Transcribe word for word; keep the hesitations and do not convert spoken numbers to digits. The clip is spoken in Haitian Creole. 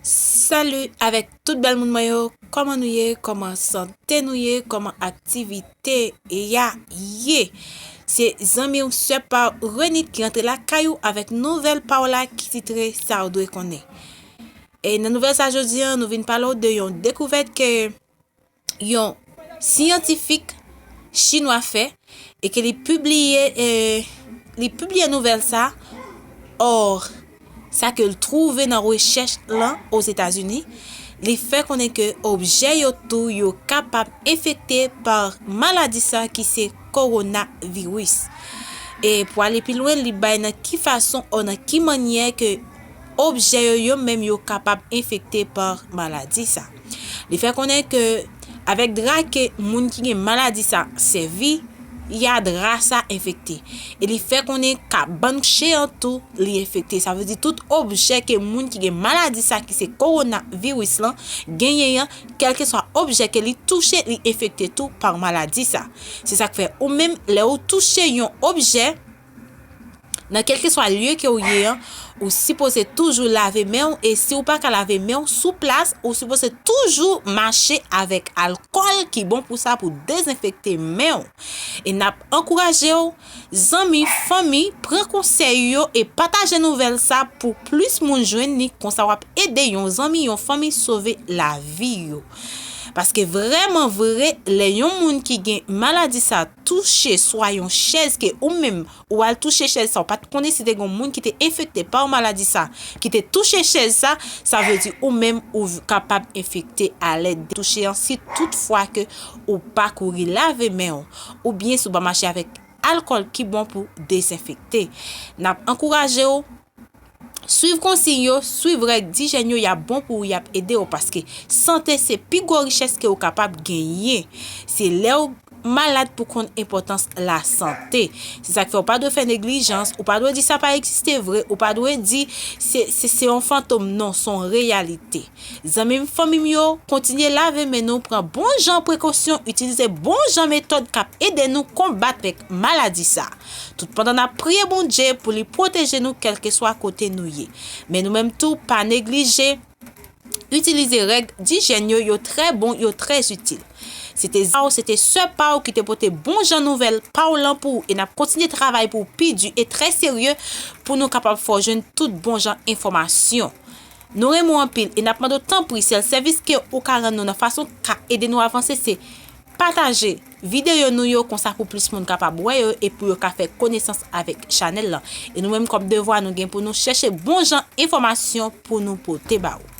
Salut avèk tout bèl moun mwen yo. Kòman nou ye? Kòman sante nou ye? Kòman aktivite ya ye? Se zanmi w sè pa Renit ki rantre lakay ou avèk nouvèl pa w la ki titre Sa w dwe konnen. E nan nouvèl sa jodi an, nou vin pale w de yon dekouvèt ke yon syantifik chinwa fè e ke li pibliye, e, li pibliye nouvèl sa, or, sa ke l twouve nan rechèch lan Ozetazini, li fè konnen ke objè yo tou yo kapab enfekte pa maladi sa ki se kowonaviris. E pou ale pi lwen, li bay nan ki fason ou nan ki mannyè ke objè yo, yo menm yo kapab enfekte pa maladi sa. Li fè konnen ke avèk dra ke moun ki gen maladi sa sèvi, ya dra sa enfekte. E li fè konnen kabann kouche an tou, li enfekte. Sa vle di tout objè ke moun ki gen maladi sa ki se kowonaviris lan genyen an, kèlkeswa objè ke li touche, li enfekte tou pa maladi sa. Se sa k fè ou menm, lè ou touche yon objè, nan kèlkeswa lye ke w ye an, ou sipoze toujou lave men w, e si w pa ka lave men w sou plas, ou sipoze toujou mache avèk alkòl ki bon pou sa, pou dezenfekte men w. E n ap ankouraje w, zanmi, fanmi, pran konsèy yo e pataje nouvèl sa pou plis moun jwenn li, konsa w ap ede yon zanmi, yon fanmi sove lavi yo. Paske vrèman vre, lè yon moun ki gen maladi sa touche swa yon chèz ke ou menm ou al touche chèz sa, ou pa t konnen si te gen moun ki te enfekte pa maladi sa, ki te touche chèz sa, sa vle di ou menm ou v-, kapab enfekte alèd de touche an si toutfwa ke ou pa kouri lave men w, oubyen si w pa mache avèk alkòl ki bon pou dezenfekte. N ap ankouraje w, swiv konsiy yo, swiv règ dijèn yo, y ap bon pou ou, y ap ede w, paske sante se pi gwo richès ke ou kapab genyen. Se lè w malad pou konn enpòtans lasante. Se sa k fè ou pa dwe fè neglijans, ou pa dwe di sa pa egziste vre, ou pa dwe di se, se, se yon fantom, non, se yon reyalite. Zanmi m, fanmi m yo, kontinye lave men nou, pran bon jan prekosyon, itilize bon jan metòd k ap ede nou konbat avèk maladi sa. Tout pandan n ap priye Bondye pou li pwoteje nou kèlkeswa kote nou ye. Men nou menm tou, pa neglije itilize règ dijèn yo, yo trè bon, yo trè itil. Se te zanmi w, se te sè pa w ki te pote bon jan nouvèl pa w lan pou ou, e n ap kontinye travay pou w pi di e trè serye pou nou kapab fè w jwenn tout bon jan enfòmasyon. Nou renmen w anpil e n ap mande w tanpri, sèl sèvis ke ou ka rann nou nan fason k ka ede nou avanse se pataje videyo nou yo, konsa pou plis moun kapab wè yo e pou yo ka fè konesans avèk chanèl lan. E nou menm kòm devwa nou gen pou nou chèche bon jan enfòmasyon pou nou pote ba ou.